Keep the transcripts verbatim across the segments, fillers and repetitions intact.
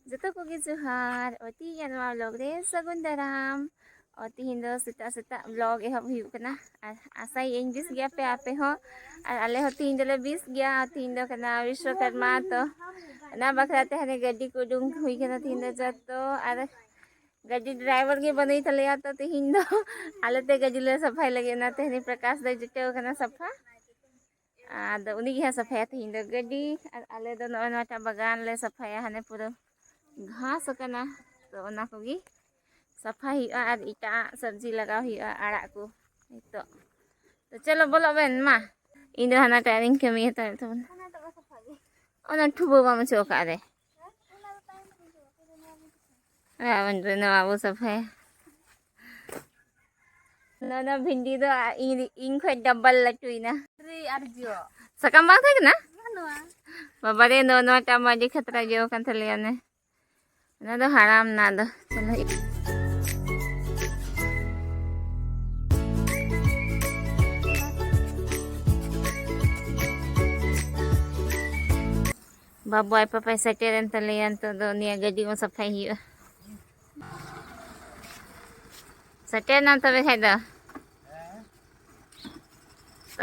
ᱡᱚᱛᱚ ᱠᱚᱜᱮ ᱡᱚᱦᱟᱨ᱾ ᱚ, ᱛᱤᱦᱤᱧᱟᱜ ᱱᱚᱣᱟ vlog ᱨᱮ ᱥᱟᱹᱜᱩᱱ ᱫᱟᱨᱟᱢ᱾ ᱚ, ᱛᱤᱦᱤᱧ ᱫᱚ ᱥᱮᱛᱟᱜ ᱥᱮᱛᱟᱜ vlog ᱮᱦᱚᱵ ᱦᱩᱭᱩᱜ ᱠᱟᱱᱟ᱾ ᱟᱨ ᱟᱥᱟᱭᱟᱹᱧ ᱵᱮᱥ ᱜᱮᱭᱟ ᱯᱮ ᱟᱯᱮ ᱦᱚᱸ᱾ ᱟᱨ ᱟᱞᱮ ᱦᱚᱸ ᱛᱤᱦᱤᱧ ᱫᱚᱞᱮ ᱵᱮᱥ ᱜᱮᱭᱟ᱾ ᱛᱤᱦᱤᱧ ᱫᱚ ᱠᱟᱱᱟ ᱵᱤᱥᱥᱚᱠᱚᱨᱢᱟ, ᱛᱚ ᱚᱱᱟ ᱵᱟᱠᱷᱨᱟ ᱛᱮ ᱦᱟᱱᱮ ᱜᱟᱹᱰᱤ ᱠᱚ ᱩᱰᱩᱝ ᱦᱩᱭ ᱠᱟᱱᱟ ᱛᱤᱦᱤᱧ ᱫᱚ ᱡᱚᱛᱚ᱾ ᱟᱨ ᱜᱟᱹᱰᱤ driver ᱜᱮ ᱵᱟᱹᱱᱩᱭ ᱛᱟᱞᱮᱭᱟ, ᱛᱚ ᱛᱤᱦᱤᱧ ᱫᱚ ᱟᱞᱮ ᱛᱮ ᱜᱟᱹᱰᱤ ᱞᱮ ᱥᱟᱯᱷᱟᱭ ᱞᱟᱹᱜᱤᱫ᱾ ᱚᱱᱟᱛᱮ ᱦᱟᱹᱱᱤ ᱯᱨᱚᱠᱟᱥ ᱫᱚᱭ ᱡᱩᱴᱟᱹᱣ ᱠᱟᱱᱟ ᱥᱟᱯᱷᱟ᱾ ᱟᱫᱚ ᱩᱱᱤ ᱜᱮ ᱦᱟᱸᱜ ᱥᱟᱯᱷᱟᱭᱟ ᱛᱤᱦᱤᱧ ᱫᱚ ᱜᱟᱹᱰᱤ᱾ ᱟᱨ ᱟᱞᱮ ᱫᱚ ᱱᱚᱜᱼᱚᱭ ᱱᱚᱣᱟᱴᱟᱜ ᱵᱟᱜᱟᱱ ᱞᱮ ᱥᱟᱯᱷᱟᱭᱟ, ᱦᱟᱱᱮ ᱯᱩᱨᱟᱹ ᱜᱷᱟᱥ ᱟᱠᱟᱱᱟ᱾ ᱛᱚ ᱚᱱᱟ ᱠᱚᱜᱮ ᱥᱟᱯᱷᱟᱭ ᱦᱩᱭᱩᱜᱼᱟ ᱟᱨ ᱮᱴᱟᱜ ᱥᱚᱵᱽᱡᱤ ᱞᱟᱜᱟᱣ ᱦᱩᱭᱩᱜᱼᱟ, ᱟᱲᱟᱜ ᱠᱚ ᱱᱤᱛᱚᱜ᱾ ᱛᱚ ᱪᱚᱞᱚ ᱵᱚᱞᱚᱜ ᱵᱮᱱ ᱢᱟ᱾ ᱤᱧ ᱫᱚ ᱦᱟᱱᱟᱴᱟᱜ ᱨᱤᱧ ᱠᱟᱹᱢᱤᱭᱟ ᱛᱟᱭᱚᱢ ᱛᱟᱵᱚᱱ᱾ ᱚᱱᱟ ᱴᱷᱩᱵᱟᱹ ᱵᱟᱢ ᱚᱪᱚᱜ ᱟᱠᱟᱫ ᱨᱮ᱾ ᱟᱨ ᱩᱱ ᱨᱮ ᱱᱚᱣᱟ ᱵᱚ ᱥᱟᱯᱷᱟᱭᱟ᱾ ᱱᱚᱣᱟ ᱫᱚ ᱵᱷᱤᱱᱰᱤ ᱫᱚ ᱤᱧ, ᱤᱧ ᱠᱷᱚᱡ double ᱞᱟᱹᱴᱩᱭᱮᱱᱟ᱾ ᱨᱤ ᱟᱨ ᱡᱚ᱾ ᱥᱟᱠᱟᱢ ᱵᱟᱝ ᱛᱟᱦᱮᱸ ᱠᱟᱱᱟ? ᱵᱟᱹᱱᱩᱜᱼᱟ᱾ ᱵᱟᱵᱟ ᱨᱮ, ᱱᱚᱣᱟ, ᱱᱚᱣᱟᱴᱟᱜ ᱢᱟ ᱟᱹᱰᱤ ᱠᱷᱟᱛᱨᱟ ᱡᱚ ᱠᱟᱱ ᱛᱟᱞᱮᱭᱟ ᱚᱱᱮ᱾ ᱚᱱᱟ ᱫᱚ ᱦᱟᱲᱟᱢ ᱱᱟ ᱫᱚ᱾ ᱪᱚᱞᱚ᱾ ᱵᱟᱵᱩ ᱟᱡ ᱯᱟᱯᱟᱭ ᱥᱮᱴᱮᱨᱮᱱ ᱛᱟᱞᱮᱭᱟ, ᱱᱤᱛᱚᱜ ᱫᱚ ᱩᱱᱤᱭᱟᱜ ᱜᱟᱹᱰᱤ ᱦᱚᱸ ᱥᱟᱯᱷᱟᱭ ᱦᱩᱭᱩᱜᱼᱟ᱾ ᱥᱮᱴᱮᱨ ᱱᱟᱢ ᱛᱚᱵᱮ ᱠᱷᱟᱡ ᱫᱚ᱾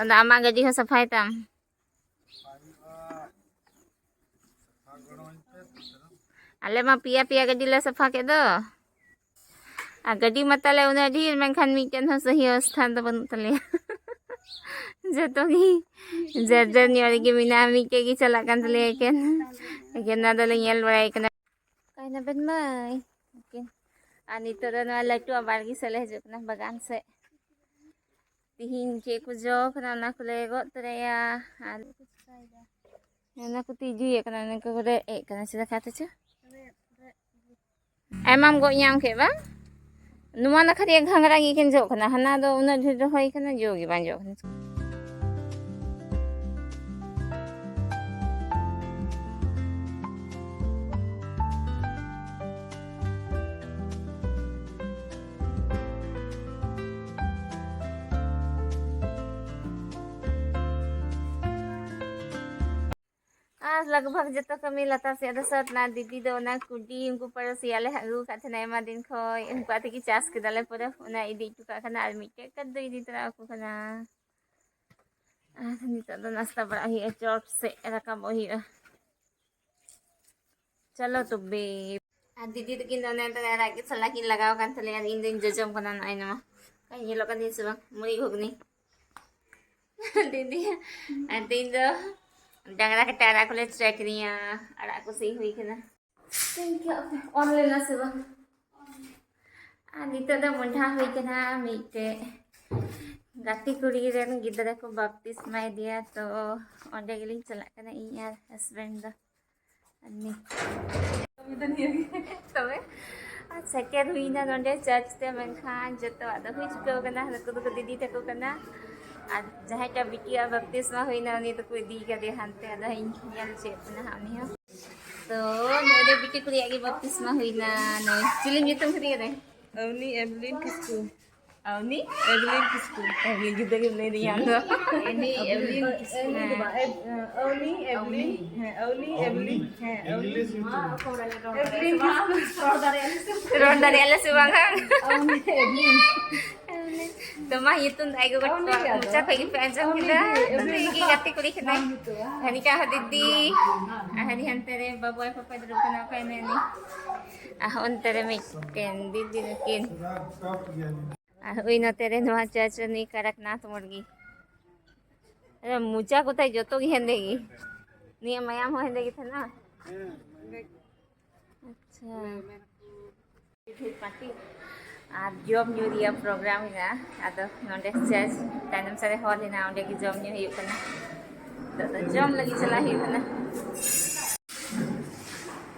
ᱟᱫᱚ ᱟᱢᱟᱜ ᱜᱟᱹᱰᱤ ᱦᱚᱸ ᱥᱟᱯᱷᱟᱭ ᱛᱟᱢ᱾ ᱟᱞᱮ ᱢᱟ ᱯᱮᱭᱟ ᱯᱮᱭᱟ ᱜᱟᱹᱰᱤ ᱞᱮ ᱥᱟᱯᱷᱟ ᱠᱮᱫ ᱫᱚ᱾ ᱟᱨ ᱜᱟᱹᱰᱤ ᱢᱟ ᱛᱟᱞᱮ ᱩᱱᱟᱹᱜ ᱰᱷᱮᱨ, ᱢᱮᱱᱠᱷᱟᱱ ᱢᱤᱫᱴᱮᱱ ᱦᱚᱸ ᱥᱟᱹᱦᱤ ᱚᱵᱚᱥᱛᱷᱟ ᱫᱚ ᱵᱟᱹᱱᱩᱜ ᱛᱟᱞᱮᱭᱟ᱾ ᱡᱚᱛᱚ ᱜᱮ ᱡᱮᱨ ᱡᱮᱨ ᱧᱚᱜ ᱨᱮᱜᱮ ᱢᱮᱱᱟᱜᱼᱟ᱾ ᱢᱤᱫᱴᱮᱡ ᱜᱮ ᱪᱟᱞᱟᱜ ᱠᱟᱱ ᱛᱟᱞᱮᱭᱟ ᱮᱠᱮᱱ᱾ ᱮᱠᱮᱱ ᱚᱱᱟ ᱫᱚᱞᱮ ᱧᱮᱞ ᱵᱟᱲᱟᱭ ᱠᱟᱱᱟ᱾ ᱚᱠᱟᱭ ᱱᱟᱵᱮᱱ ᱢᱟᱹᱭ? ᱮᱠᱮᱱ᱾ ᱟᱨ ᱱᱤᱛᱚᱜ ᱫᱚ ᱱᱚᱣᱟ ᱞᱟᱹᱴᱩᱣᱟᱜ ᱵᱟᱲᱜᱮ ᱥᱮᱫ ᱞᱮ ᱦᱤᱡᱩᱜ ᱠᱟᱱᱟ, ᱵᱟᱜᱟᱱ ᱥᱮᱫ᱾ ᱛᱤᱦᱤᱧ ᱪᱮᱫ ᱠᱚ ᱡᱚ ᱠᱟᱱᱟ, ᱚᱱᱟ ᱠᱚᱞᱮ ᱜᱚᱫ ᱛᱚᱨᱟᱭᱟ᱾ ᱟᱨ ᱚᱱᱟ ᱠᱚ ᱛᱤᱡᱩᱭᱮᱫ ᱠᱟᱱᱟ, ᱚᱱᱟ ᱠᱚ ᱨᱮᱫ ᱮᱫ ᱠᱟᱱᱟ᱾ ᱪᱮᱫ ᱞᱮᱠᱟ ᱛᱮᱪᱚ? ᱟᱭᱢᱟᱢ ᱜᱚᱫ ᱧᱟᱢ ᱠᱮᱫ ᱵᱟᱝ? ᱱᱚᱣᱟ ᱱᱟᱠᱷᱟ ᱨᱮᱭᱟᱜ ᱜᱷᱟᱸᱜᱽᱨᱟ ᱜᱮ ᱮᱠᱮᱱ ᱡᱚᱜ ᱠᱟᱱᱟ, ᱦᱟᱱᱟ ᱫᱚ ᱩᱱᱟᱹᱜ ᱰᱷᱮᱨ ᱨᱚᱦᱚᱭ ᱠᱟᱱᱟ, ᱡᱚ ᱜᱮ ᱵᱟᱝ ᱡᱚᱜ ᱠᱟᱱᱟ᱾ ᱟᱨ ᱞᱟᱜᱽ ᱵᱷᱟᱜᱽ ᱡᱚᱛᱚ ᱠᱟᱹᱢᱤ ᱞᱟᱛᱟᱨ ᱥᱮᱫ ᱫᱚ ᱥᱟᱹᱛ ᱱᱟ᱾ ᱫᱤᱫᱤ ᱫᱚ ᱚᱱᱟ ᱠᱩᱰᱤ, ᱩᱱᱠᱩ ᱯᱟᱹᱲᱳᱥᱤᱭᱟᱹ ᱞᱮ ᱟᱹᱜᱩ ᱟᱠᱟᱫ ᱛᱟᱦᱮᱱᱟ ᱟᱭᱢᱟ ᱫᱤᱱ ᱠᱷᱚᱱ, ᱩᱱᱠᱩᱣᱟᱜ ᱛᱮᱜᱮ ᱪᱟᱥ ᱠᱮᱫᱟᱞᱮ ᱯᱩᱨᱟᱹ, ᱚᱱᱟ ᱤᱫᱤ ᱦᱚᱴᱚ ᱠᱟᱜ ᱠᱟᱱᱟ᱾ ᱟᱨ ᱢᱤᱫᱴᱮᱡ ᱠᱟᱹᱴ ᱫᱚ ᱤᱫᱤ ᱛᱚᱨᱟ ᱟᱠᱚ ᱠᱟᱱᱟ᱾ ᱟᱨ ᱱᱤᱛᱚᱜ ᱫᱚ ᱱᱟᱥᱛᱟ ᱵᱟᱲᱟ ᱦᱩᱭᱩᱜᱼᱟ, ᱪᱚᱴ ᱥᱮᱫ ᱨᱟᱠᱟᱵᱚᱜ ᱦᱩᱭᱩᱜᱼᱟ᱾ ᱪᱚᱞᱚ ᱛᱚᱵᱮ᱾ ᱟᱨ ᱫᱤᱫᱤ ᱛᱟᱹᱠᱤᱱ ᱫᱚ ᱚᱱᱮ ᱚᱱᱛᱮ ᱨᱮ ᱟᱨᱟᱜ ᱜᱮ ᱥᱟᱞᱟ ᱠᱤᱱ ᱞᱟᱜᱟᱣ ᱟᱠᱟᱱ ᱛᱟᱞᱮᱭᱟ, ᱟᱨ ᱤᱧ ᱫᱚᱧ ᱡᱚᱡᱚᱢ ᱠᱟᱱᱟ ᱱᱚᱜᱼᱚᱭ ᱱᱚᱣᱟ᱾ ᱧᱮᱞᱚᱜ ᱠᱟᱱ ᱛᱤᱧ ᱥᱮ ᱵᱟᱝ? ᱢᱩᱲᱤ ᱜᱷᱩᱜᱽᱱᱤ᱾ ᱫᱤᱫᱤ, ᱟᱨ ᱛᱮᱦᱮᱧ ᱫᱚ ᱰᱟᱝᱨᱟ ᱠᱟᱴᱟ ᱟᱲᱟᱜ ᱠᱚᱞᱮ ᱪᱟᱹᱠᱨᱤᱭᱟ, ᱟᱲᱟᱜ ᱠᱚ ᱥᱤ ᱦᱩᱭ ᱠᱟᱱᱟ᱾ ᱛᱮᱦᱮᱧ ᱠᱤ ᱟᱯᱮ ᱚᱱ ᱞᱮᱱᱟ ᱥᱮ ᱵᱟᱝ? ᱟᱨ ᱱᱤᱛᱚᱜ ᱫᱚ ᱢᱚᱸᱰᱷᱟ ᱦᱩᱭ ᱠᱟᱱᱟ ᱢᱤᱫᱴᱮᱡ ᱜᱟᱛᱮ ᱠᱩᱲᱤ ᱨᱮᱱ ᱜᱤᱫᱽᱨᱟᱹ ᱠᱚ ᱵᱟᱯᱛᱤᱥᱢᱟ ᱤᱫᱤᱭᱟ, ᱛᱚ ᱚᱸᱰᱮ ᱜᱮᱞᱤᱧ ᱪᱟᱞᱟᱜ ᱠᱟᱱᱟ ᱤᱧ ᱟᱨ ᱦᱟᱥᱵᱮᱱᱰ ᱫᱚ᱾ ᱟᱨ ᱱᱤ-, ᱛᱚᱵᱮ ᱟᱨ ᱥᱮᱴᱮᱨ ᱦᱩᱭᱱᱟ ᱱᱚᱸᱰᱮ ᱪᱟᱨᱪ ᱛᱮ, ᱢᱮᱱᱠᱷᱟᱱ ᱡᱚᱛᱚᱣᱟᱜ ᱫᱚ ᱦᱩᱭ ᱪᱩᱠᱟᱹᱣ ᱠᱟᱱᱟ᱾ ᱱᱩᱠᱩ ᱫᱚᱠᱚ ᱫᱤᱫᱤ ᱛᱟᱠᱚ ᱠᱟᱱᱟ, ᱟᱨ ᱡᱟᱦᱟᱸᱭᱴᱟᱜ ᱵᱤᱴᱤᱭᱟᱜ ᱵᱟᱯᱛᱤᱥᱢᱟ ᱦᱩᱭᱱᱟ ᱩᱱᱤ ᱫᱚᱠᱚ ᱤᱫᱤ ᱠᱟᱫᱮᱭᱟ ᱦᱟᱱᱛᱮ, ᱟᱫᱚ ᱤᱧ ᱧᱮᱞ ᱦᱚᱪᱚᱭᱮᱫ ᱵᱚᱱᱟ ᱦᱟᱸᱜ ᱩᱱᱤ ᱦᱚᱸ᱾ ᱛᱚ ᱱᱚᱰᱮ ᱵᱤᱴᱤ ᱠᱩᱲᱤᱭᱟᱜ ᱜᱮ ᱵᱟᱯᱛᱤᱥᱢᱟ ᱦᱩᱭᱱᱟ᱾ ᱱᱩᱭ ᱪᱤᱞᱤᱢ ᱧᱩᱛᱩᱢ ᱠᱮᱫᱮᱭᱟ ᱨᱮ? ᱟᱹᱣᱱᱤ ᱮᱵᱷᱞᱤᱱ ᱠᱤᱥᱠᱩ᱾ ᱟᱹᱣᱱᱤ? ᱮᱵᱷᱞᱤᱱ ᱠᱤᱥᱠᱩ᱾ ᱮᱵᱷᱞᱤᱱ ᱜᱤᱫᱽᱨᱟᱹ ᱜᱮᱢ ᱞᱟᱹᱭ ᱫᱤᱧᱟ ᱟᱢ ᱫᱚ᱾ ᱮᱵᱷᱞᱤᱱ ᱠᱤᱥᱠᱩ᱾ ᱮᱵᱷᱞᱤᱱ ᱫᱚ ᱵᱟᱝ, ᱮᱵ-, ᱟᱹᱣᱱᱤ ᱮᱵᱷᱞᱤᱱ᱾ ᱦᱮᱸ, ᱟᱹᱣᱱᱤ ᱮᱵᱷᱞᱤᱱ᱾ ᱦᱮᱸ, ᱟᱹᱣᱱᱤ᱾ English ᱧᱩᱛᱩᱢ᱾ ᱮᱵᱷᱞᱤᱱ ᱠᱤᱥᱠᱩ᱾ ᱨᱚᱲ ᱫᱟᱲᱮᱭᱟᱜᱼᱟ ᱥᱮ? ᱨᱚᱲ ᱫᱟᱲᱮᱭᱟᱜᱼᱟ ᱞᱮ ᱥᱮ ᱵᱟᱝᱟ? ᱟᱹᱣᱱᱤ ᱮᱵᱷᱞᱤᱱ᱾ ᱛᱚ ᱢᱟ, ᱧᱩᱛᱩᱢ ᱫᱚ ᱟᱭ ᱜᱚᱜᱚ ᱛᱟᱠᱚᱣᱟᱜ ᱢᱚᱪᱟ ᱠᱷᱚᱡ ᱜᱮᱯᱮ ᱟᱸᱡᱚᱢ ᱠᱮᱫᱟ᱾ ᱩᱱᱤ ᱜᱮ ᱜᱟᱛᱮ ᱠᱩᱲᱤ ᱠᱟᱱᱟᱭ᱾ ᱦᱟᱹᱱᱤ ᱠᱟ ᱦᱚᱸ ᱫᱤᱫᱤ᱾ ᱟᱨ ᱦᱟᱹᱱᱤ ᱦᱟᱱᱛᱮ ᱨᱮ ᱵᱟᱵᱩ ᱟᱡ ᱯᱟᱯᱟᱭ ᱫᱩᱲᱩᱵ ᱠᱟᱱᱟ, ᱚᱠᱚᱭ ᱢᱮᱱᱟᱭ? ᱟᱨ ᱚᱱᱛᱮ ᱨᱮ ᱢᱤᱫᱴᱮᱱ ᱫᱤᱫᱤ ᱱᱩᱠᱤᱱ᱾ ᱟᱨ ᱦᱩᱭ ᱱᱚᱛᱮ ᱨᱮ ᱱᱚᱣᱟ ᱪᱟᱨᱪ ᱨᱤᱱᱤᱡ ᱠᱟᱨᱟᱠᱱᱟᱛᱷ ᱢᱩᱨᱜᱤ᱾ ᱟᱨ ᱢᱚᱪᱟ ᱠᱚᱛᱟᱭ ᱡᱚᱛᱚ ᱜᱮ ᱦᱮᱸᱫᱮ ᱜᱮ᱾ ᱱᱤᱭᱟᱹ ᱢᱟᱭᱟᱢ ᱦᱚᱸ ᱦᱮᱸᱫᱮ ᱜᱮ ᱛᱟᱦᱮᱱᱟ᱾ ᱟᱪᱪᱷᱟ᱾ ᱟᱨ ᱡᱚᱢ ᱧᱩ ᱨᱮᱭᱟᱜ program ᱦᱮᱱᱟᱜᱼᱟ᱾ ᱟᱫᱚ ᱱᱚᱰᱮ ᱪᱟᱨᱪ ᱛᱟᱭᱱᱚᱢ ᱥᱮᱫ ᱨᱮ hall ᱦᱮᱱᱟᱜᱼᱟ, ᱚᱸᱰᱮ ᱜᱮ ᱡᱚᱢ ᱧᱩ ᱦᱩᱭᱩᱜ ᱠᱟᱱᱟ᱾ ᱱᱤᱛᱚᱜ ᱫᱚ ᱡᱚᱢ ᱞᱟᱹᱜᱤᱫ ᱪᱟᱞᱟᱜ ᱦᱩᱭᱩᱜ ᱠᱟᱱᱟ᱾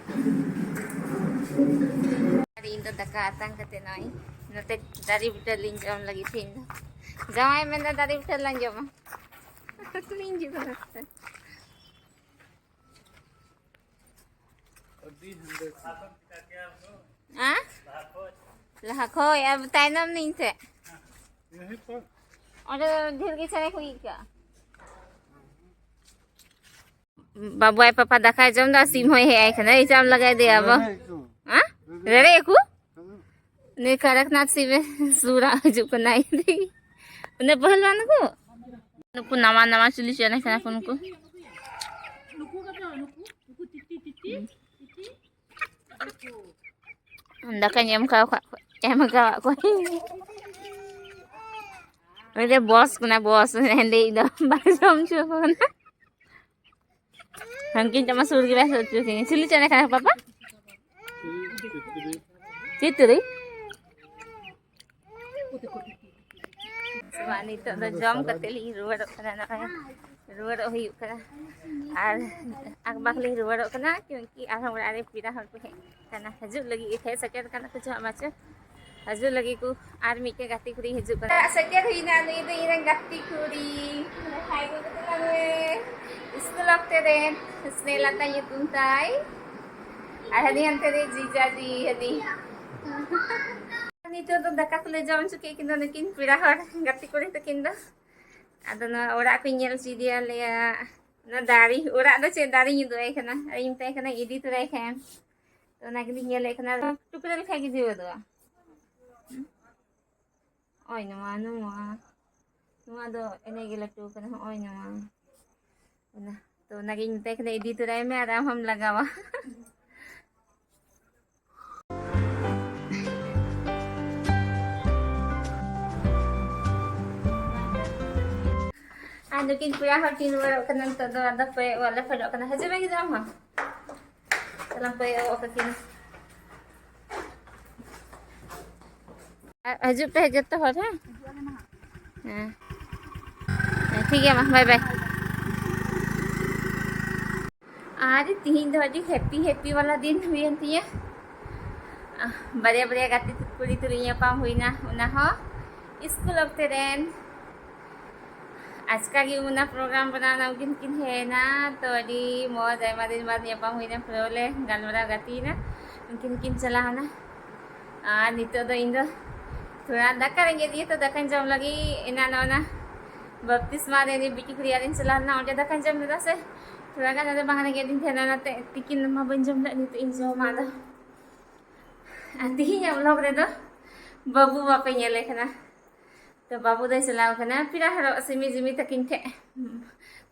ᱟᱨ ᱤᱧ ᱫᱚ ᱫᱟᱠᱟ ᱟᱛᱟᱝ ᱠᱟᱛᱮ ᱱᱚᱜᱼᱚᱭ ᱱᱚᱛᱮ ᱫᱟᱨᱮ ᱵᱩᱴᱟᱹ ᱞᱤᱧ ᱡᱚᱢ ᱞᱟᱹᱜᱤᱫ ᱛᱮᱦᱮᱧ ᱫᱚ᱾ ᱡᱟᱶᱟᱭ ᱢᱮᱱᱫᱟ ᱫᱟᱨᱮ ᱵᱩᱴᱟᱹ ᱨᱮᱞᱟᱝ ᱡᱚᱢᱟ᱾ ᱞᱤᱧ ᱦᱤᱡᱩᱜ ᱠᱟᱱᱟ᱾ ᱟᱹᱰᱤ ᱦᱮᱸᱫᱮ ᱠᱚ᱾ ᱟ? ᱞᱟᱦᱟ ᱠᱷᱚᱡ, ᱟᱨ ᱛᱟᱭᱱᱚᱢ ᱱᱤᱧ ᱛᱮ᱾ ᱦᱮᱸ, ᱦᱮᱸ, ᱛᱚ᱾ ᱚᱸᱰᱮ ᱫᱚ ᱰᱷᱮᱨ ᱜᱮ ᱪᱮᱬᱮ ᱠᱚ ᱤᱡ ᱠᱟᱜᱼᱟ᱾ ᱵᱟᱵᱩ ᱟᱡ ᱯᱟᱯᱟ ᱫᱟᱠᱟᱭ ᱡᱚᱢ ᱫᱟ, ᱥᱤᱢ ᱦᱚᱸᱭ ᱦᱮᱡ ᱟᱭ ᱠᱟᱱᱟ᱾ ᱮᱭ ᱪᱟᱢ ᱞᱟᱜᱟᱭ ᱫᱮᱭᱟ ᱟᱵᱚ᱾ ᱦᱮᱸ? ᱨᱮᱲᱮ ᱟᱠᱚ? ᱩᱱᱤ ᱠᱟᱲᱟᱠᱱᱟᱛᱷ ᱥᱤᱢ ᱮ ᱥᱩᱨᱟ ᱦᱤᱡᱩᱜ ᱠᱟᱱᱟᱭ᱾ ᱩᱱᱟᱹᱜ ᱯᱟᱹᱦᱞᱣᱟᱱ ᱠᱚ? ᱱᱩᱠᱩ ᱱᱟᱣᱟ ᱱᱟᱣᱟ ᱪᱤᱞᱤ ᱪᱮᱬᱮ ᱠᱟᱱᱟ ᱠᱚ ᱱᱩᱠᱩ᱾ ᱫᱟᱠᱟᱧ ᱮᱢ ᱠᱟᱣ ᱠᱟᱜ ᱠᱚᱣᱟ, ᱮᱢ ᱠᱟᱣᱟᱜ ᱠᱚᱣᱟ᱾ ᱩᱱᱤ ᱫᱚ ᱵᱚᱥ ᱠᱟᱱᱟ, ᱵᱚᱥ᱾ ᱦᱮᱸᱫᱮᱭᱤᱡ ᱫᱚ ᱵᱟᱭ ᱡᱚᱢ ᱦᱚᱪᱚ ᱟᱠᱚ ᱠᱟᱱᱟ᱾ ᱦᱟᱱᱠᱤᱱ ᱴᱷᱮᱱ ᱢᱟ ᱥᱩᱨ ᱜᱮ ᱵᱟᱭ ᱥᱩᱨ ᱦᱚᱪᱚ ᱠᱤᱧᱟ᱾ ᱪᱤᱞᱤ ᱪᱮᱬᱮ ᱠᱟᱱᱟ ᱯᱟᱯᱟ? ᱪᱤᱛᱨᱤ᱾ ᱱᱤᱛᱚᱜ ᱫᱚ ᱡᱚᱢ ᱠᱟᱛᱮ ᱞᱤᱧ ᱨᱩᱣᱟᱹᱲᱚᱜ ᱠᱟᱱᱟ, ᱱᱚᱜᱼᱚᱭ ᱨᱩᱣᱟᱹᱲᱚᱜ ᱦᱩᱭᱩᱜ ᱠᱟᱱᱟ᱾ ᱟᱨ ᱟᱠᱵᱟᱠ ᱞᱤᱧ ᱨᱩᱣᱟᱹᱲᱚᱜ ᱠᱟᱱᱟ, ᱠᱤᱭᱩᱝᱠᱤ ᱟᱨᱦᱚᱸ ᱚᱲᱟᱜ ᱨᱮ ᱯᱮᱲᱟ ᱦᱚᱲ ᱠᱚ ᱦᱮᱡ ᱠᱟᱱᱟ, ᱦᱤᱡᱩᱜ ᱞᱟᱹᱜᱤᱫ, ᱦᱮᱡ ᱥᱮᱴᱮᱨ ᱠᱟᱱᱟ ᱠᱚ ᱪᱚ ᱦᱟᱸᱜ ᱢᱟᱪᱚ᱾ ᱦᱤᱡᱩᱜ ᱞᱟᱹᱜᱤᱫ ᱠᱚ, ᱟᱨ ᱢᱤᱫᱴᱮᱱ ᱜᱟᱛᱮ ᱠᱩᱲᱤ ᱦᱤᱡᱩᱜ ᱠᱟᱱᱟ᱾ ᱥᱮᱴᱮᱨ ᱦᱩᱭᱱᱟ, ᱱᱩᱭ ᱫᱚ ᱤᱧ ᱨᱮᱱ ᱜᱟᱛᱮ ᱠᱩᱲᱤ᱾ ᱦᱟᱭ ᱜᱚ ᱛᱟᱞᱟᱝ ᱢᱮ᱾ ᱥᱠᱩᱞ ᱚᱠᱛᱮ ᱨᱮ ᱥᱱᱮᱦᱞᱟᱛᱟ ᱧᱩᱛᱩᱢ ᱛᱟᱭ᱾ ᱟᱨ ᱦᱟᱹᱱᱤ ᱦᱟᱱᱛᱮ ᱨᱮ ᱡᱤᱡᱟᱡᱤ, ᱦᱟᱹᱱᱤ᱾ ᱱᱤᱛᱚᱜ ᱫᱚ ᱫᱟᱠᱟ ᱠᱚᱞᱮ ᱡᱚᱢ ᱦᱚᱪᱚ ᱠᱮᱫ ᱠᱤᱱᱟ ᱱᱩᱠᱤᱱ ᱯᱮᱲᱟ ᱦᱚᱲ ᱜᱟᱛᱮ ᱠᱩᱲᱤ ᱛᱟᱹᱠᱤᱱ ᱫᱚ᱾ ᱟᱫᱚ ᱱᱚᱣᱟ ᱚᱲᱟᱜ ᱠᱚᱧ ᱧᱮᱞ ᱦᱚᱪᱚᱭᱮᱫᱮᱭᱟ, ᱞᱟᱹᱭᱟ ᱚᱱᱟ ᱫᱟᱨᱮ, ᱚᱲᱟᱜ ᱫᱚ ᱪᱮᱫ ᱫᱟᱨᱮᱧ ᱩᱫᱩᱜ ᱟᱭ ᱠᱟᱱᱟ, ᱟᱨ ᱤᱧ ᱢᱮᱛᱟᱭ ᱠᱟᱱᱟ ᱤᱫᱤ ᱛᱚᱨᱟᱭ ᱠᱷᱟᱱ᱾ ᱛᱚ ᱚᱱᱟ ᱜᱮᱞᱤᱧ ᱧᱮᱞᱮᱫ ᱠᱟᱱᱟ, ᱴᱩᱠᱨᱟᱹ ᱞᱮᱠᱷᱟᱡ ᱜᱮ ᱡᱤᱣᱮᱫᱚᱜᱼᱟ᱾ ᱱᱚᱜᱼᱚᱭ ᱱᱚᱣᱟ, ᱱᱚᱣᱟ, ᱱᱚᱣᱟ ᱫᱚ ᱮᱱᱮ ᱜᱮ ᱞᱟᱹᱴᱩ ᱠᱟᱱᱟ, ᱱᱚᱜᱼᱚᱭ ᱱᱚᱣᱟ᱾ ᱚᱱᱟ, ᱛᱚ ᱚᱱᱟᱜᱤᱧ ᱢᱮᱛᱟᱭ ᱠᱟᱱᱟ, "ᱤᱫᱤ ᱛᱚᱨᱟᱭ ᱢᱮ ᱟᱨ ᱟᱢ ᱦᱚᱸᱢ ᱞᱟᱜᱟᱣᱟ᱾" ᱟᱨ ᱱᱩᱠᱤᱱ ᱯᱮᱲᱟ ᱦᱚᱲ ᱠᱤᱱ ᱨᱩᱣᱟᱹᱲᱚᱜ ᱠᱟᱱᱟ ᱱᱤᱛᱚᱜ ᱫᱚ, ᱟᱫᱚ ᱯᱮ ᱚᱲᱟᱜ ᱞᱮ ᱯᱷᱮᱰᱚᱜ ᱠᱟᱱᱟ᱾ ᱦᱤᱡᱩᱜ ᱢᱮ ᱜᱤᱫᱽᱨᱟᱹ ᱟᱢ ᱦᱚᱸ᱾ ᱪᱟᱞᱟᱜ ᱯᱮ ᱚᱠᱟ ᱠᱤᱱ᱾ ᱟᱨ ᱦᱤᱡᱩᱜ ᱯᱮ ᱡᱚᱛᱚ ᱦᱚᱲ, ᱦᱮᱸ? ᱦᱮᱸ᱾ ᱦᱮᱸ, ᱴᱷᱤᱠ ᱜᱮᱭᱟ, ᱢᱟ, ᱵᱟᱭ ᱵᱟᱭ᱾ ᱟᱨ ᱛᱤᱦᱤᱧ ᱫᱚ ᱟᱹᱰᱤ ᱦᱮᱯᱤ, ᱦᱮᱯᱤ ᱵᱟᱞᱟ ᱫᱤᱱ ᱦᱩᱭᱮᱱ ᱛᱤᱧᱟᱹ᱾ ᱟᱦ, ᱵᱟᱨᱭᱟ, ᱵᱟᱨᱭᱟ ᱜᱟᱛᱮ ᱠᱩᱲᱤ ᱛᱩᱞᱩᱡ ᱧᱟᱯᱟᱢ ᱦᱩᱭᱱᱟ, ᱚᱱᱟ ᱦᱚᱸ ᱥᱠᱩᱞ ᱚᱠᱛᱮ ᱨᱮᱱ᱾ ᱟᱪᱠᱟ ᱜᱮ ᱚᱱᱟ ᱯᱨᱳᱜᱨᱟᱢ ᱵᱮᱱᱟᱣ ᱮᱱᱟ, ᱩᱱᱠᱤᱱ ᱠᱤᱱ ᱦᱮᱡ ᱮᱱᱟ, ᱛᱚ ᱟᱹᱰᱤ ᱢᱚᱡᱽ, ᱟᱭᱢᱟ ᱫᱤᱱ ᱵᱟᱫᱽ ᱧᱟᱯᱟᱢ ᱦᱩᱭᱱᱟ, ᱯᱩᱨᱟᱹ ᱞᱮ ᱜᱟᱞᱢᱟᱨᱟᱣ ᱜᱟᱛᱮᱭᱮᱱᱟ, ᱩᱱᱠᱤᱱ ᱠᱤᱱ ᱪᱟᱞᱟᱣ ᱮᱱᱟ᱾ ᱟᱨ ᱱᱤᱛᱚᱜ ᱫᱚ ᱤᱧ ᱫᱚ ᱛᱷᱚᱲᱟ ᱫᱟᱠᱟ ᱨᱮᱸᱜᱮᱡ ᱜᱮ, ᱛᱚ ᱫᱟᱠᱟᱧ ᱡᱚᱢ ᱞᱟᱹᱜᱤᱫ᱾ ᱮᱱᱟᱱ ᱚᱱᱟ ᱵᱟᱯᱛᱤᱥᱢᱟ ᱨᱮ ᱩᱱᱤ ᱵᱤᱴᱤ ᱠᱩᱲᱤ ᱟᱨᱤᱧ ᱪᱟᱞᱟᱣ ᱞᱮᱱᱟ, ᱚᱸᱰᱮ ᱫᱟᱠᱟᱧ ᱡᱚᱢ ᱞᱮᱫᱟ ᱥᱮ, ᱛᱷᱚᱲᱟ ᱜᱟᱱ ᱟᱫᱚ ᱵᱟᱝ ᱨᱮᱸᱜᱮᱡ ᱫᱤᱧ ᱛᱟᱦᱮᱱᱟ, ᱚᱱᱟᱛᱮ ᱛᱤᱠᱤᱱ ᱢᱟ ᱵᱟᱹᱧ ᱡᱚᱢ ᱞᱮᱫ, ᱱᱤᱛᱚᱜ ᱤᱧ ᱡᱚᱢᱟ᱾ ᱟᱫᱚ ᱟᱨ ᱛᱤᱦᱤᱧᱟᱜ ᱵᱞᱚᱜ ᱨᱮᱫᱚ ᱵᱟᱹᱵᱩ ᱵᱟᱯᱮ ᱧᱮᱞᱮ ᱠᱟᱱᱟ᱾ ᱛᱚ ᱵᱟᱹᱵᱩ ᱫᱚᱭ ᱪᱟᱞᱟᱣ ᱠᱟᱱᱟ ᱯᱮᱲᱟ ᱦᱚᱲᱚᱜ ᱥᱤᱢᱤ ᱡᱤᱢᱤ ᱛᱟᱹᱠᱤᱱ ᱴᱷᱮᱡ,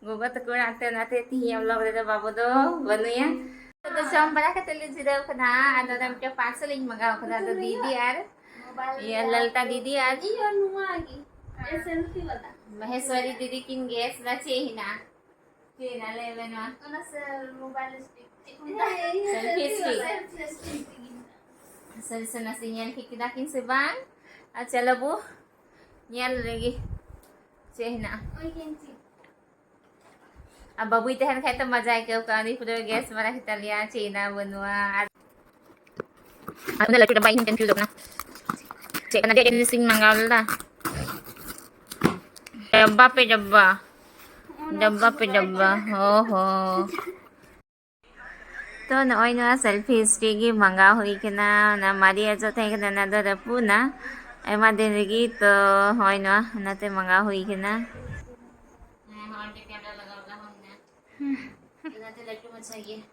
ᱜᱚᱜᱚ ᱛᱟᱠᱚ ᱚᱲᱟᱜ ᱛᱮ, ᱚᱱᱟᱛᱮ ᱛᱤᱦᱤᱧᱟᱜ ᱵᱞᱚᱜ ᱨᱮᱫᱚ ᱵᱟᱹᱵᱩ ᱫᱚ ᱵᱟᱹᱱᱩᱭᱟ᱾ ᱟᱫᱚ ᱡᱚᱢ ᱵᱟᱲᱟ ᱠᱟᱛᱮ ᱞᱮ ᱡᱤᱨᱟᱹᱣ ᱠᱟᱱᱟ᱾ ᱟᱨ ᱱᱚᱰᱮ ᱢᱤᱫᱴᱮᱱ parcel ᱤᱧ ᱢᱟᱜᱟᱣ ᱠᱟᱫᱟ᱾ ᱟᱫᱚ ᱫᱤᱫᱤ ᱟᱨ ᱤᱭᱟᱹ ᱞᱟᱞᱛᱟ ᱫᱤᱫᱤ ᱟᱨ ᱤᱧ ᱦᱚᱸ ᱱᱚᱣᱟ ᱜᱮ, selfie ᱵᱟᱞᱟ᱾ ᱢᱚᱦᱮᱥᱣᱟᱨᱤ ᱫᱤᱫᱤ ᱠᱤᱱ ᱜᱮᱥ ᱫᱟ ᱪᱮᱫ ᱦᱮᱱᱟᱜᱼᱟ᱾ ᱪᱮᱫ ᱦᱮᱱᱟᱜᱼᱟ ᱞᱟᱹᱭ ᱢᱮ ᱱᱚᱣᱟ? ᱚᱱᱟ ᱥᱮ mobile stick ᱪᱮᱫ ᱠᱚ ᱢᱮᱛᱟᱜᱼᱟ? Selfie stick᱾ Selfie stick ᱜᱮ ᱦᱮᱱᱟᱜᱼᱟ᱾ ᱥᱟᱹᱨᱤ ᱥᱮ ᱱᱟᱥᱮ ᱧᱮᱞ ᱴᱷᱤᱠ ᱠᱮᱫᱟ ᱠᱤᱱ ᱥᱮ ᱵᱟᱝ? ᱟᱨ ᱪᱚᱞᱚ ᱵᱚ ᱧᱮᱞ ᱞᱮᱜᱮ ᱪᱮᱫ ᱦᱮᱱᱟᱜᱼᱟ᱾ ᱳᱭ ᱠᱮᱱᱪᱤ᱾ ᱟᱨ ᱵᱟᱹᱵᱩᱭ ᱛᱟᱦᱮᱱ ᱠᱷᱟᱡ ᱛᱚ ᱢᱟᱡᱟ ᱟᱹᱭᱠᱟᱹᱣ ᱠᱚᱜᱼᱟ, ᱩᱱᱤ ᱯᱩᱨᱟᱹ ᱜᱮᱥ ᱵᱟᱲᱟ ᱠᱮᱫᱟ ᱞᱮᱭᱟ ᱪᱮᱫ ᱦᱮᱱᱟᱜᱼᱟ ᱵᱟᱹᱱᱩᱜᱼᱟ᱾ ᱟᱨ ᱟᱨ ᱩᱱᱟᱹᱜ ᱞᱟᱹᱴᱩ ᱰᱟᱵᱵᱟ ᱤᱧ ᱦᱚᱸᱧ confuse ᱚᱜ ᱠᱟᱱᱟ᱾ ᱪᱮᱫ ᱠᱟᱱᱟ? ᱰᱷᱮᱨ ᱡᱤᱱᱤᱥ ᱤᱧ ᱢᱟᱸᱜᱟᱣ ᱞᱮᱫᱟ᱾ ᱰᱟᱵᱵᱟ ᱯᱮ ᱰᱟᱵᱵᱟ, ᱰᱟᱵᱵᱟ ᱯᱮ ᱰᱟᱵᱵᱟ᱾ ᱦᱚ ᱦᱚ᱾ ᱛᱚ ᱱᱚᱜᱼᱚᱭ ᱱᱚᱣᱟ selfie stick ᱜᱮ ᱢᱟᱸᱜᱟᱣ ᱦᱩᱭ ᱠᱟᱱᱟ᱾ ᱚᱱᱟ ᱢᱟᱨᱮ ᱟᱡᱚ ᱛᱟᱦᱮᱸ ᱠᱟᱱᱟ, ᱚᱱᱟ ᱫᱚ ᱨᱟᱹᱯᱩᱫ ᱮᱱᱟ ᱟᱭᱢᱟ ᱫᱤᱱ ᱨᱮᱜᱮ᱾ ᱛᱚ ᱦᱳᱭ, ᱱᱚᱣᱟ ᱚᱱᱟᱛᱮ ᱢᱟᱸᱜᱟᱣ ᱦᱩᱭ ᱠᱟᱱᱟ᱾ ᱦᱮᱸ, ᱦᱚᱸ, ᱚᱸᱰᱮ camera ᱞᱟᱜᱟᱣ ᱞᱟᱦᱟ ᱢᱮᱱᱟᱜᱼᱟ᱾ ᱦᱩᱸ᱾ ᱚᱱᱟᱛᱮ ᱞᱟᱹᱴᱩ ᱢᱟᱪᱷᱟ ᱜᱮᱭᱟ᱾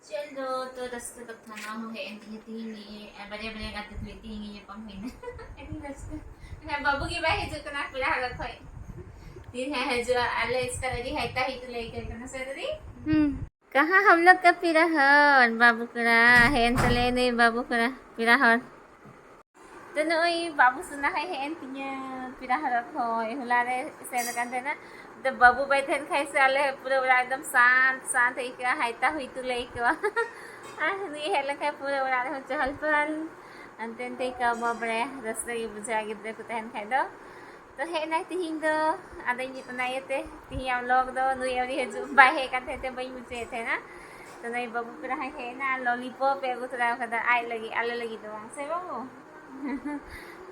ᱪᱚᱞᱚ, ᱛᱚ ᱨᱟᱹᱥᱠᱟᱹ ᱠᱟᱛᱷᱟ ᱱᱚᱣᱟ ᱦᱚᱸ ᱦᱮᱡ ᱮᱱ ᱛᱤᱧᱟ ᱛᱤᱦᱤᱧ ᱜᱮ, ᱟᱨ ᱵᱟᱨᱭᱟ ᱵᱟᱨᱭᱟ ᱜᱟᱛᱮ ᱛᱩᱞᱩᱡ ᱛᱤᱦᱤᱧ ᱜᱮ ᱧᱟᱯᱟᱢ ᱦᱩᱭᱱᱟ᱾ ᱟᱹᱰᱤ ᱨᱟᱹᱥᱠᱟᱹ᱾ ᱢᱮᱱᱠᱷᱟᱱ ᱵᱟᱹᱵᱩ ᱜᱮ ᱵᱟᱭ ᱦᱤᱡᱩᱜ ᱠᱟᱱᱟ ᱯᱮᱲᱟ ᱦᱚᱲ ᱠᱷᱚᱡ᱾ ᱛᱤᱱ ᱦᱟᱸᱜ ᱦᱤᱡᱩᱜᱼᱟ, ᱟᱞᱮ ᱮᱥᱠᱟᱨ ᱟᱹᱰᱤ ᱦᱟᱭᱛᱟ ᱦᱩᱭ ᱛᱩᱞᱟᱹᱭ ᱠᱟᱱ ᱠᱟᱱᱟ ᱥᱮ ᱫᱤᱫᱤ? ᱦᱩᱸ᱾ ᱠᱟᱦᱟᱸ ᱦᱟᱢ ᱞᱳᱜ ᱠᱟ ᱯᱮᱲᱟ ᱦᱚᱲ, ᱵᱟᱹᱵᱩ ᱠᱚᱲᱟ, ᱦᱮᱡ ᱮᱱ ᱛᱟᱞᱮ ᱱᱩᱭ ᱵᱟᱹᱵᱩ ᱠᱚᱲᱟ, ᱯᱮᱲᱟ ᱦᱚᱲ᱾ ᱛᱚ ᱱᱚᱜᱼᱚᱭ ᱵᱟᱹᱵᱩ ᱥᱳᱱᱟ ᱦᱚᱸᱭ ᱦᱮᱡ ᱮᱱ ᱛᱤᱧᱟᱹ ᱯᱮᱲᱟ ᱦᱚᱲ ᱠᱷᱚᱡ, ᱦᱚᱞᱟ ᱨᱮ ᱥᱮᱱ ᱟᱠᱟᱱ ᱛᱟᱦᱮᱱᱟ᱾ ᱛᱚ ᱵᱟᱹᱵᱩ ᱵᱟᱭ ᱛᱟᱦᱮᱱ ᱠᱷᱟᱡ ᱥᱮ ᱟᱞᱮ ᱯᱩᱨᱟᱹ ᱚᱲᱟᱜ ᱮᱠᱫᱚᱢ ᱥᱟᱱᱛ ᱥᱟᱱᱛ ᱟᱹᱭᱠᱟᱹᱜᱼᱟ, ᱦᱟᱭᱛᱟ ᱦᱩᱭ ᱛᱩᱞᱟᱹ ᱟᱹᱭᱠᱟᱹᱜᱼᱟ᱾ ᱟᱨ ᱱᱩᱭ ᱦᱮᱡ ᱞᱮᱱᱠᱷᱟᱡ ᱯᱩᱨᱟᱹ ᱚᱲᱟᱜ ᱨᱮᱦᱚᱸ ᱪᱚᱦᱚᱞ ᱯᱚᱦᱚᱞ, ᱦᱟᱱᱛᱮ ᱱᱟᱛᱮ ᱟᱹᱭᱠᱟᱹᱣ ᱵᱟᱵᱲᱮ, ᱨᱟᱹᱥᱠᱟᱹ ᱜᱮ ᱵᱩᱡᱷᱟᱹᱜᱼᱟ ᱜᱤᱫᱽᱨᱟᱹ ᱠᱚ ᱛᱟᱦᱮᱱ ᱠᱷᱟᱡ ᱫᱚ᱾ ᱛᱚ ᱦᱮᱡ ᱮᱱᱟᱭ ᱛᱤᱦᱤᱧ ᱫᱚ, ᱟᱫᱚ ᱤᱧ ᱚᱱᱟ ᱤᱭᱟᱹᱛᱮ ᱛᱤᱦᱤᱧᱟᱜ vlog ᱫᱚ ᱱᱩᱭ ᱟᱹᱣᱨᱤ ᱦᱤᱡᱩᱜ, ᱵᱟᱭ ᱦᱮᱡ ᱠᱟᱱ ᱛᱟᱦᱮᱸ ᱛᱮ ᱵᱟᱹᱧ ᱢᱩᱪᱟᱹᱫ ᱮᱫ ᱛᱟᱦᱮᱱᱟ᱾ ᱛᱚ ᱱᱩᱭ ᱵᱟᱹᱵᱩ ᱯᱮᱲᱟ ᱦᱚᱸᱭ ᱦᱮᱡ ᱮᱱᱟ, ᱟᱨ lollipop ᱮ ᱟᱹᱜᱩ ᱛᱚᱨᱟ ᱟᱠᱟᱫᱟ ᱟᱡ ᱞᱟᱹᱜᱤᱫ, ᱟᱞᱮ ᱞᱟᱹᱜᱤᱫ ᱫᱚ ᱵᱟᱝ ᱥᱮ ᱵᱟᱹᱵᱩ?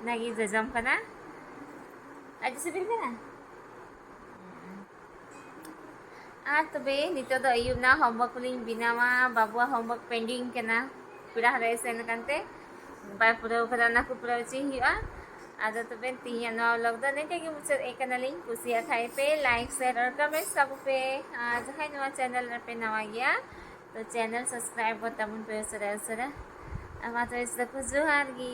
ᱚᱱᱟᱜᱮ ᱡᱚᱡᱚᱢ ᱠᱟᱱᱟ᱾ ᱟᱹᱰᱤ ᱥᱤᱵᱤᱞ ᱠᱟᱱᱟ᱾ ᱟᱨ ᱛᱚᱵᱮ ᱱᱤᱛᱚᱜ ᱫᱚ ᱟᱹᱭᱩᱵ ᱮᱱᱟ, homework ᱠᱚᱞᱤᱧ ᱵᱮᱱᱟᱣᱟ, ᱵᱟᱹᱵᱩᱣᱟᱜ homework pending ᱠᱟᱱᱟ, ᱯᱮᱲᱟ ᱦᱚᱲᱮ ᱥᱮᱱ ᱟᱠᱟᱱ ᱛᱮ ᱵᱟᱭ ᱯᱩᱨᱟᱹᱣ ᱠᱟᱫᱟ, ᱚᱱᱟ ᱠᱚ ᱯᱩᱨᱟᱹᱣ ᱦᱚᱪᱚᱭ ᱦᱩᱭᱩᱜᱼᱟ᱾ ᱟᱫᱚ ᱛᱚᱵᱮ ᱛᱮᱦᱮᱧᱟᱜ ᱱᱚᱣᱟ vlog ᱫᱚ ᱱᱤᱝᱠᱟᱹ ᱜᱮ ᱢᱩᱪᱟᱹᱫ ᱮᱫ ᱠᱟᱱᱟᱞᱤᱧ᱾ ᱠᱩᱥᱤᱭᱟᱜ ᱠᱷᱟᱡ ᱯᱮ like, share ᱟᱨ comments ᱛᱟᱵᱚ ᱯᱮ᱾ ᱟᱨ ᱡᱟᱦᱟᱸᱭ ᱱᱚᱣᱟ channel ᱨᱮᱯᱮ ᱱᱟᱣᱟ ᱜᱮᱭᱟ, ᱛᱚ channel subscribe ᱜᱚᱫ ᱛᱟᱵᱚᱱ ᱯᱮ ᱩᱥᱟᱹᱨᱟ ᱩᱥᱟᱹᱨᱟ᱾ ᱟᱨ ᱢᱟ ᱛᱚᱵᱮ ᱡᱚᱛᱚ ᱠᱚ ᱡᱚᱦᱟᱨ ᱜᱮ᱾